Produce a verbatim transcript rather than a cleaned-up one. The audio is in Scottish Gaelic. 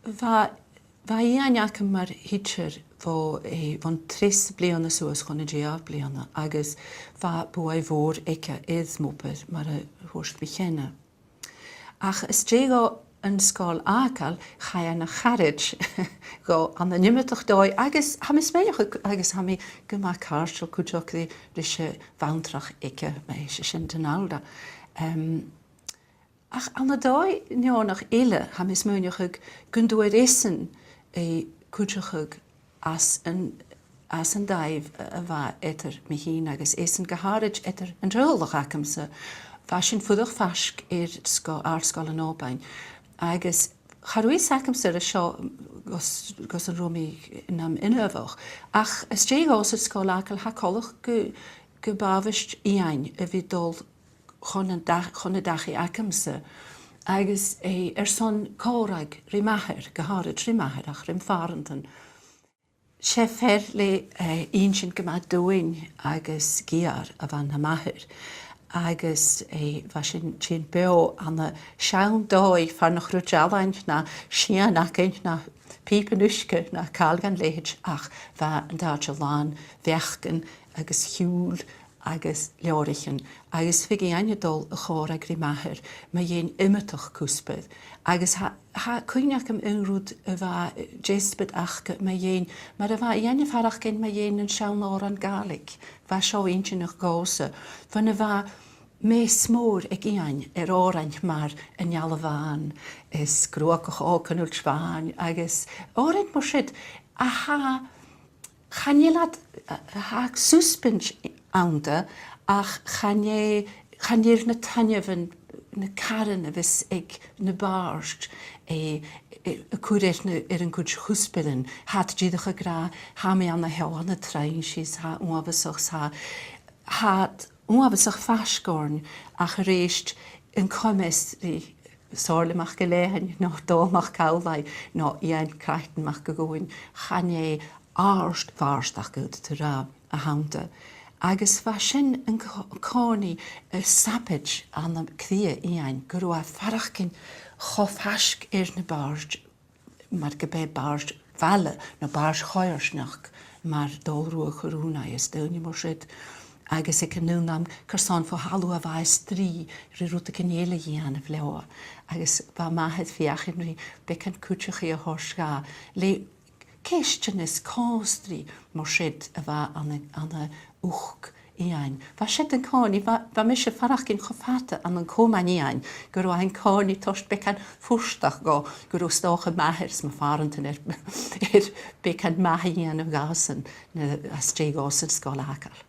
Bha, bha Iain agam mar thidsear bho, eh, bhon treas bliadhna suas chun an dà bhliadhna, agus bha buaidh mhòr aige air m' obair mar a thuirt mi cheana. Ach às dèidh dhomh an sgoil fhàgail, chaidh na charaid dhomh ann an iomadach dòigh, agus tha mi a' smaoineachadh, agus tha mi gu math càirdeil cuideachd ri, ris a' bhantrach aige, ma tha sibh sin den fhàilte. Em, ach ann an dòigh neònach eile, tha mi a' smaoineachadh gun d' fhuair esan, eh, cuideachadh às an, às an dàimh a, a bha eadar mi fhìn agus esan gu h-àraid eadar an teaghlach agamsa. Bha sinn a' fuireach faisg air sgo-, Àrd-sgoil an Òbain. Agus cha robh fhios agamsa air seo gus, gus an robh mi nam inbheach. Ach às dèidh dhomhsa an sgoil fhàgail, tha coltach gu, gum b' àbhaist Iain a bhith a' dol chun an da-, chun an dachaigh agamsa, agus, eh, airson còmhradh ri m' athair, gu h-àraid ri m' athair, ach ri m' phàrantan. 'S e fear le, eh, inntinn gu math domhainn agus geur a bh' ann am m' athair, agus, eh, bha sinn a' tighinn beò ann an seann dòigh far nach robh dealan no sìon againn no pìoban uisge no càil dhan leithid, ach bha an t-àite làn bheachdan agus chiùil agus leabhraichean, agus bhiodh Iain a' dol a chòmhradh ri m' athair mu dheidhinn iomadach cuspair. Agus tha, tha cuimhne agam aon rud a bha, eh, deasbad aca mu dheidhinn, mar a bha Iain a' faireachdainn mu dheidhinn nan seann òrain Ghàidhlig. Bha seo inntinneach dhòmhsa. Bhon a bha meas mòr aig Iain air òrain mar An Eala Bhàn is Gruagach Òg an Uillt Bhàin agus òrain mar siud a tha Chan eil iad, eh, tha susbaint annta, ach chan e, chan eil na taitneamhan, na caran a bhios aig na bàird, eh, eh, a' cur air na, air an cuid chuspairean. Tha iad dìreach ag ràdh, tha mi ann a sheo ann an trainnse, 's tha e uabhasach, 's tha, tha iad uabhasach faisg oirnn, ach a-rithist an coimeas ri Somhairle MacIllEathain, no Dòmhnall MacAmhlaigh, no Iain Craiten Mac a' Ghobhainn, chan e àrd-bhàrdachd a tha ri ràdh a th' annta. Agus bha sin an co-, còmhnaidh a' sabaid ann an cridhe Iain, gun robh e a' faireachdainn cho faisg air na bàird, mar gum b' e bàird bhaile no bàird choimhearsnachd, mar Dòmhnall Ruadh Chorùnaidh is daoine mar siud. Agus aig an aon àm, carson fo thalamh a bha e a' strì ri rudeigin eile a dhèanamh leotha. Agus bha m' athair a' feuchainn ri beagan cuideachaidh a thoirt dha le ceistean is còmhstri mar siud a bha ann an, ann an uchd Iain. Bha siud an-còmhnaidh, bha, bha mise a' faireachdainn cho fada ann an comain Iain, gun robh e an-còmhnaidh a' toirt beagan fuirteach dhomh, gun robh 's dòcha m' athair is mo phàrantan air, air beagan math a dhèanamh dhàsan, na, às dèidh dhòmhsa an sgoil fhàgail.